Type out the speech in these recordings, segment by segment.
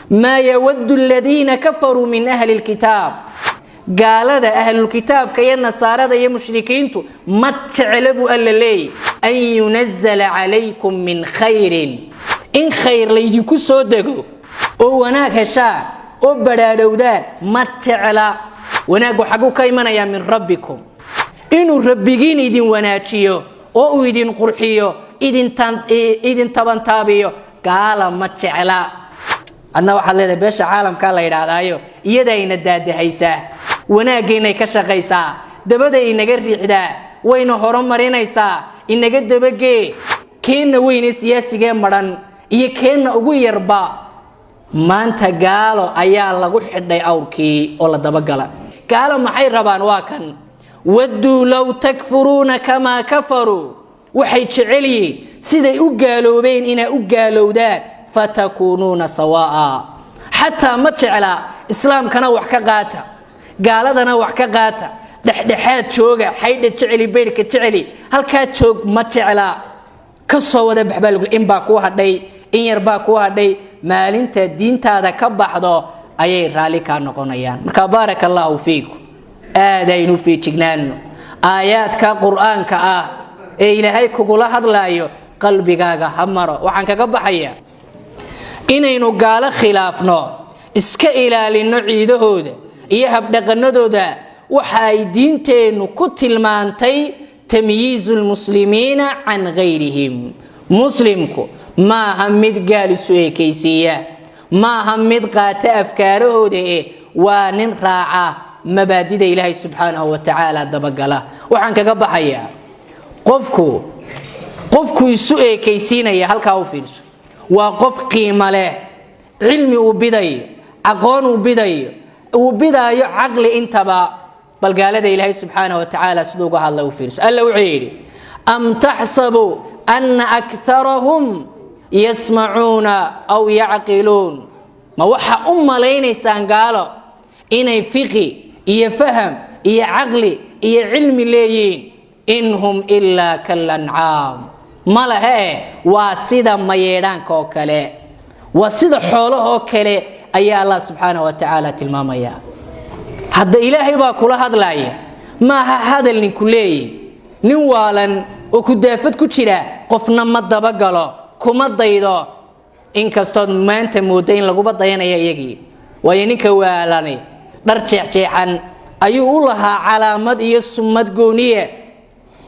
Maa yawadu aladiina kafaruu min ahli lkitaab, gaalada ahlulkitaabka iyo nasaarada iyo mushrikiintu ma jecla buu Alla leeyay, an yunazala calaykum min khayrin, in khayr laydinku soo dego oo wanaag heshaan oo badhaadhowdaan ma jecla. Wanaaggu xagguu ka imanayaa? Min rabbikum, inuu Rabbigiin idin wanaajiyo oo uu idin qurxiyo, idin tabantaabiyo, gaala ma jecla. Adna waxaad leedahay beesha caalamkaa la yidhaahdaayo iyadaa ina daadahaysaa, wanaaggaynay ka shaqaysaa, dabada inaga riixdaa, wayna horumarinaysaa, inaga dabagee. Keenna weyne siyaasigee madhan iyo keenna ugu yarba maanta gaalo ayaa lagu xidhay awrkii oo la dabagala. Gaalo maxay rabaan? Waa kan: wadduu low takfuruuna kamaa kafaruu, waxay jecel yihiin siday u gaaloobeen inaa u gaalowdaan, fatakuunuuna sawaa'a. Xataa ma jecla islaamkana wax ka qaata, gaaladana wax ka qaata, dhexdhexaad jooga, xaydha jeceli, baydhka jeceli, halkaa joog ma jecla. Ka soo wada baxbaa lagu, in baa kuu hadhay, in yar baa kuu hadhay. Maalinta diintaada ka baxdo ayay raalli kaa noqonayaan. Marka baaraka Allahu fiikum, aadaynu feejignaano aayaadka Qur-aanka ah ee Ilaahay kugula hadlaayo, qalbigaaga ha maro. Waxaan kaga baxaya inaynu gaalo khilaafno, iska ilaalino ciidahooda iyo habdhaqanadooda. Waxa ay diinteennu ku tilmaantay tamyiizu lmuslimiina can gayrihim. Muslimku maaha mid gaal isu ekaysiiya, maaha mid qaata afkaarahooda, eh waa nin raaca mabaadida Ilaahay subxaanahu wa tacaala, dabagala. Waxaan kaga baxayaa qofku isu eekaysiinaya, halkaa u fiirso, waa qof qiimo leh, cilmi uu bidayo, aqoon uu bidayo, uu bidaayo caqli intaba. Bal gaalada Ilaahay subxaanahu wa tacaala siduu uga hadla u fiirso. Alla wuxuu yidhi: am taxsabu ana akarahum yasmacuuna aw yacqiluun? Ma waxa u malaynaysaan gaalo inay fiqi iyo faham iyo caqli iyo cilmi leeyihiin? In hum ilaa kalancaam, ma lahe eh, waa sida mayeedhaanka oo kale, waa sida xoolahoo kale ayaa Allah subxaanah wa tacaala tilmaamaya. Hadda Ilaahay baa kula hadlaaya, maaha hadal ninku leeyihi. Nin waalan oo kudaafad ku jira qofna ma dabagalo, kuma daydo, inkastood maanta moodda in laguba dayanaya iyagii. Waayo, ninka waalani dhar jeexjeexan ayuu u lahaa calaamad iyo sumad gooniye.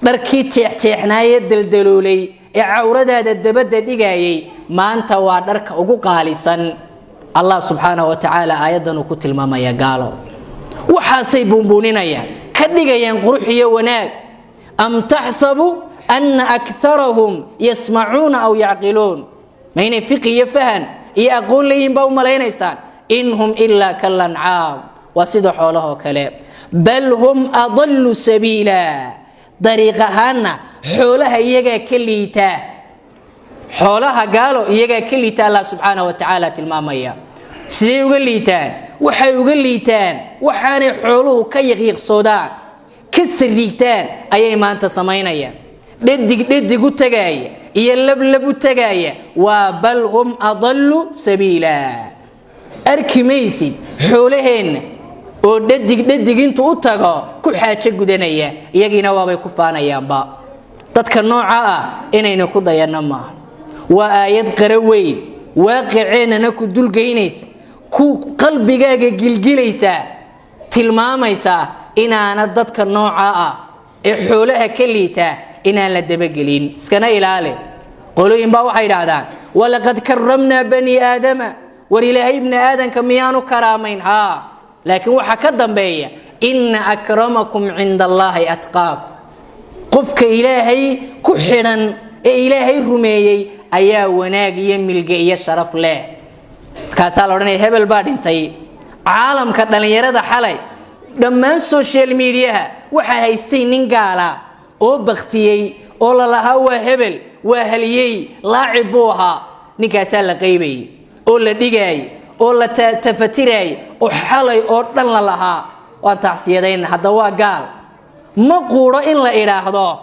Dharkii jeexjeexnaayee daldaloolay ee cawradaada dabadda dhigayay maanta waa dharka ugu qaalisan. Allah subxaanahu wa tacaala aayaddan uu ku tilmaamaya gaalo waxaasay buunbuuninayaan, ka dhigayaan qurux iyo wanaag. Am taxsabu ana akarahum yasmacuuna aw yacqiluun? Ma inay fiqi iyo fahan iyo aqoon leeyihin baa u malaynaysaan? In hum ilaa kalancaam, waa sida xoolahoo kale. Bal hum adallu sabiila, dariiq ahaanna xoolaha iyagaa ka liita. Xoolaha gaalo iyagaa ka liita, Allah subxaana wa tacaala tilmaamaya. Siday uga liitaan? Waxay uga liitaan waxaanay xooluhu ka yaqiiqsoodaan, ka sariigtaan ayay maanta samaynayaan. Dhadig dhadig u tagaaya iyo lablab u tagaaya, waa bal hum adallu sabiila. Arki maysid xoolaheenna oo dhadig dhadig intuu u tago ku xaajo gudanaya, iyagiina waabay ku faanayaanba. Dadka nooca ah inaynu ku dayanno maaha. Waa aayad qaro weyn, waaqiceennana ku dulgeynaysa, ku qalbigaaga gilgilaysaa, tilmaamaysaa inaana dadka nooca ah ee xoolaha ka liitaa inaan la dabagelin. Iskana ilaali. Qolooyin baa waxay idhaahdaan: walaqad karamnaa bani aadama. War Ilaahay ibni aadanka miyaanu karaamayn? Haa, laakiin waxaa ka dambeeya: ina akramakum cinda Allaahi atqaakum. Qofka Ilaahay ku xidhan ee Ilaahay rumeeyey ayaa wanaag iyo milge iyo sharaf leh. Markaasaa la odhanaya hebel baa dhintay. Caalamka dhallinyarada xalay dhammaan social mediaha waxaa haystay nin gaala oo baktiyey oo lalahaa waa hebel, waa haliyey, laacib buu ahaa. Ninkaasaa la qaybayay oo la dhigaayay oo la tafatiraayay oo xalay oo dhan la lahaa waan tacsiyadayna. Hadda waa gaal. Ma quudho in la idhaahdo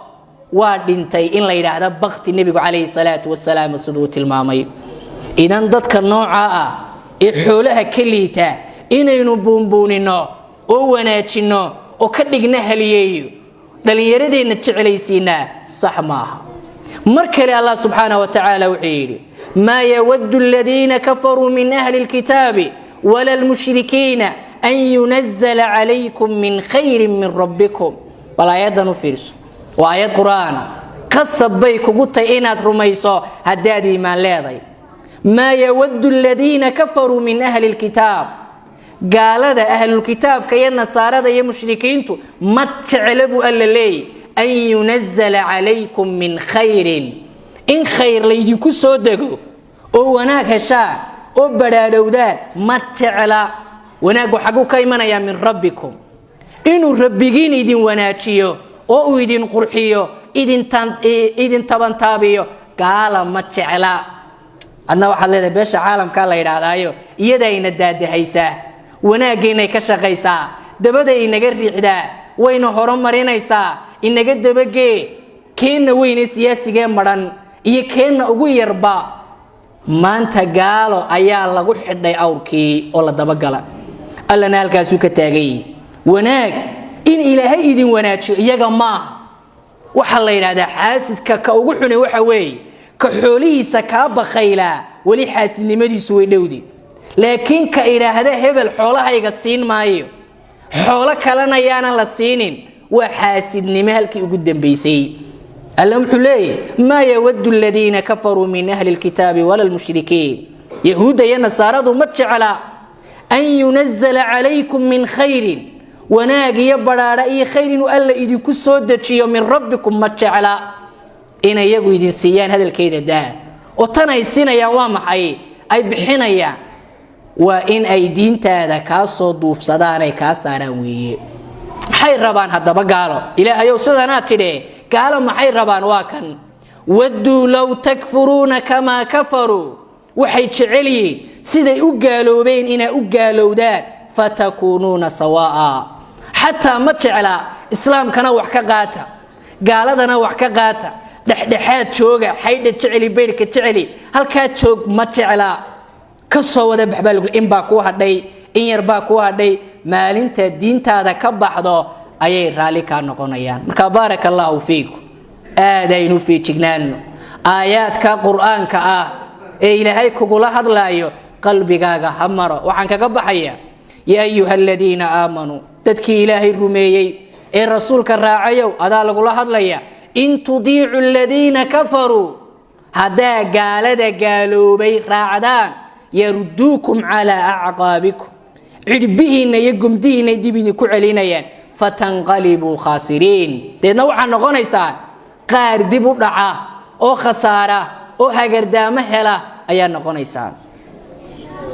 waa dhintay, in la yidhaahdo bakti, Nebigu calayhi salaatu wasalaam siduu tilmaamay. Idan dadka noocaa ah Ee xoolaha ka liita inaynu buunbuunino oo wanaajinno oo ka dhigna haliyeeyo, dhallinyaradeenna jeclaysiinaa, sax maaha. Mar kale Allah subxaana wa tacaala wuxuu yidhi: "Maa yawaddu aladiina kafaruu min ahli lkitaabi wala lmushrikiina an yunazala calaykum min khayrin min rabbikum." Bal aayaddan u fiirso, waa aayad Qur'aana. Qasab bay kugu tahay inaad rumayso haddaad iimaan leeday. "Maa yawaddu aladiina kafaruu min ahli lkitaab", gaalada ahlulkitaabka iyo nasaarada iyo mushrikiintu ma jecla buu Alla leeyay, "an yunazala calaykum min khayrin", in khayr laydinku soo dego oo wanaag heshaan oo badhaadhowdaan ma jecla. Wanaaggu xagguu ka imanayaa? "Min rabbikum", inuu Rabbigiin idin wanaajiyo oo uu idin qurxiyo, idin tabantaabiyo, gaala ma jecla. Adna waxaad leedahay beesha caalamkaa la yidhaahdaayo iyadaa ina daadahaysaa, wanaaggaynay ka shaqaysaa, dabada inaga riixdaa, wayna horumarinaysaa, inaga dabagee. Keenna weyne siyaasigee madhan iyo keenna ugu yarba, maanta gaalo ayaa lagu xidhay awrkii oo la dabagala. Allana halkaasuu ka taaganyah. Wanaag in Ilaahay idin wanaajiyo iyaga maaha. Waxaa la yidhahdaa xaasidka ka ugu xune waxa weeye ka xoolihiisa kaa bakhaylaa. Weli xaasidnimadiisu way dhowdi, laakiin ka idhaahda hebel xoolahayga siin maayo, xoolo kalena yaanan la siinin, waa xaasidnimo halkii ugu dambaysay. Alla wuxuu leeyahy: "Maa yawaddu aladiina kafaruu min ahli lkitaabi wala lmushrikiin", yahuudda iyo nasaaradu ma jecla, "an yunazala calaykum min khayrin", wanaag iyo badhaadha iyo khayr inuu Alla idinku soo dejiyo, "min rabbikum" ma jecla. Inay iyagu idin siiyaan hadalkeeda daa. Oo tan ay siinayaan waa maxay? Ay bixinayaan waa in ay diintaada kaa soo duufsadaan, ay kaa saaraan weeye. Maxay rabaan haddaba gaalo? Ilaahayow, sidanaad tidhe, gaalo maxay rabaan? Waa kan: "Wadduu low takfuruuna kamaa kafaruu", waxay jecel yihiin siday u gaaloobeen inaa u gaalowdaan, "fatakuunuuna sawaa'a". Xataa ma jecla islaamkana wax ka qaata, gaaladana wax ka qaata, dhexdhexaad jooga, xaydha jeceli, baydhka jeceli, halkaa joog ma jecla. Ka soo wada baxbaa lagu, in baa kuu hadhay, in yar baa kuu hadhay. Maalinta diintaada ka baxdo ayay raalli kaa noqonayaan. Marka baaraka Allahu fiikum, aad aynu feejignaano. Aayaadka Qur-aanka ah ee Ilaahay kugula hadlaayo qalbigaaga ha maro. Waxaan kaga baxaya: yaa ayuha aladiina aamanuu, dadkii Ilaahay rumeeyey ee rasuulka raacayow, adaa lagula hadlaya. "In tudiicu aladiina kafaruu", haddaa gaalada gaaloobay raacdaan, "yaruduukum calaa acqaabikum", cidhbihiinna iyo gomdihiinna dib idinku celinayaan, "fatanqalibuu khaasiriin", deedna waxaad noqonaysaa qaar dib u dhaca oo khasaara oo hagardaamo hela ayaa noqonaysaa.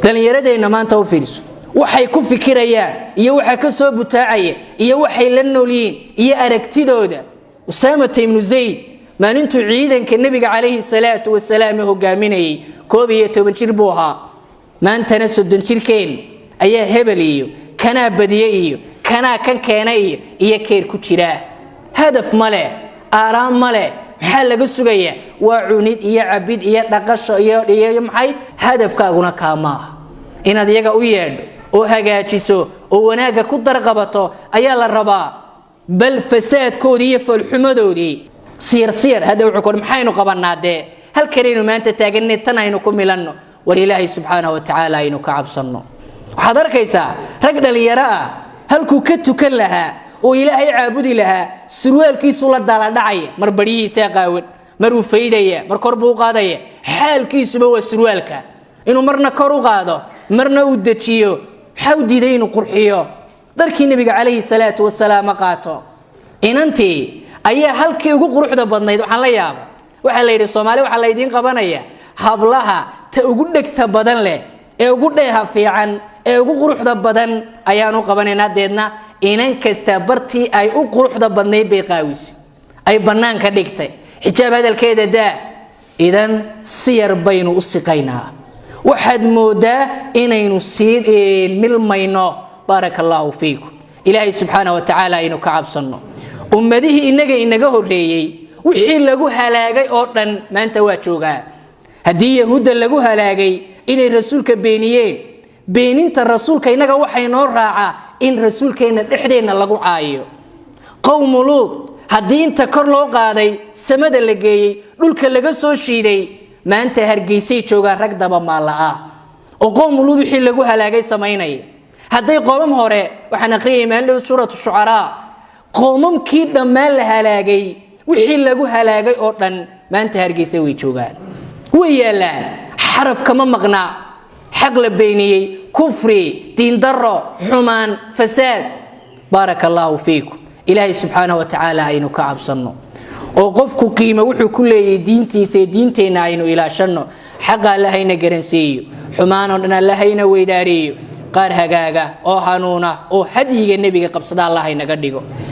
Dhallinyaradeenna maanta u fiiriso waxay ku fikirayaan iyo waxa ka soo butaacaya iyo waxay la noolyihiin iyo aragtidooda. Usaamata ibnu Zayd maalintuu ciidanka Nebiga calayhi salaatu wasalaam hogaaminayay 11 jir buu ahaa. Maantana 30 jirkeen ayaa hebel iyo kanaa badiye iyo kanaa kan keenay iyo keer ku jira. Hadaf ma leh, aaraam ma leh. Maxaa laga sugayaa? Waa cunid iyo cabid iyo dhaqasho iyo maxay. Hadafkaaguna kaa maaha. Inaad iyaga u yeedho oo hagaajiso oo wanaagga ku darqabato ayaa la rabaa. Bal fasaadkoodii iyo foolxumadoodii siyar siyar hadda wuxuu kor maxaynu qabanaa? Dee halkanaynu maanta taaganay, tan aynu ku milanno. War Ilaahay subxaanahu wa tacaala aynu ka cabsanno. Waxaad arkaysaa rag dhallinyaro ah, halkuu ka tukan lahaa oo Ilaahay caabudi lahaa, surwaalkiisu la daladhacaya, mar baryihiisaa qaawan, maruu faydaya, mar kor buu u qaadaya. Xaalkiisuba waa surwaalka inuu marna kor u qaado, marna uu dejiyo. Maxaa u diiday inuu qurxiyo dharkii Nebiga calayhi salaatu wasalaam ma qaato? Inantii ayaa halkii ugu quruxda badnayd. Waxaan la yaaba, waxaa la yidhi Soomaali waxaa laydiin qabanaya hablaha ta ugu dhegta badan leh, ee ugu dheeha fiican, ee ugu quruxda badan ayaanu qabanaynaa. Deedna inan kasta bartii ay u quruxda badnayd bay qaawisay, ay bannaanka dhigtay. Xijaab hadalkeeda daa. Idan si yar baynu u siqaynaa, waxaad moodaa inaynu sii milmayno. Baaraka Allahu fiikum. Ilaahay subxaana wa tacaala aynu ka cabsanno. Ummadihii inaga inaga horreeyey wixii lagu halaagay oo dhan maanta waa joogaa. Haddii Yahuudda lagu halaagay inay rasuulka beeniyeen. Beeninta rasuulka innaga waxay noo raacaa in rasuulkeenna dhexdeenna lagu caayo. Qowmu Luud haddii inta kor loo qaaday, samada la geeyey, dhulka laga soo shiiday, maanta Hargeysay joogaan rag dabamaalla ah oo qowmu Luud wixii lagu halaagay samaynaya. Hadday qoomam hore, waxaan aqriyay maalin Suuratu Shucaraa, qoomamkii dhammaan la halaagay, wixii lagu halaagay oo dhan maanta Hargeysa way joogaan, way yaallaan, xaraf kama maqnaa. Xaq la beeniyey, kufri, diindaro, xumaan, fasaad. Baaraka allaahu fiikum. Ilaahay subxaanahu wa tacaala aynu ka cabsanno, oo qofku qiimo wuxuu ku leeyahay diintiisa ee diinteenna aynu ilaashanno. Xaqa Alla hayna garansiiyo, xumaan oo dhan Alla hayna weydaariyo, qaar hagaaga oo hanuuna oo hadyiga Nebiga qabsada Allah haynaga dhigo.